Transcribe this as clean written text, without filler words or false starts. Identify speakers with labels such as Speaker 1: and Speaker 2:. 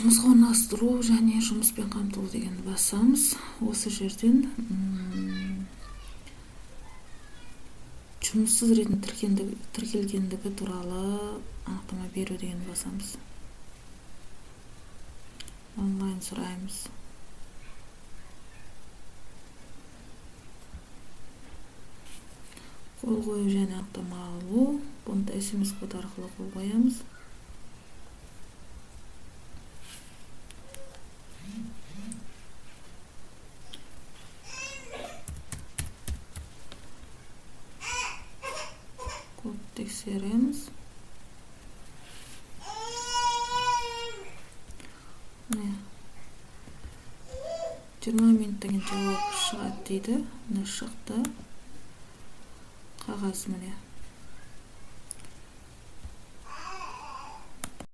Speaker 1: Жұмысқа орналастыру және жұмыспен қамту дегенді басамыз. Осы жерден жұмыссыз ретінде тіркелгендігі туралы анықтама беру дегенді басамыз. Онлайн сұраймыз. Қол қою және анықтама алу. Бұны да СМС код арқылы қол қоямыз. Код тексереміз. Міне, 20 минуттан кейін жауап шығады дейді. Міне, шықты қағаз, міне.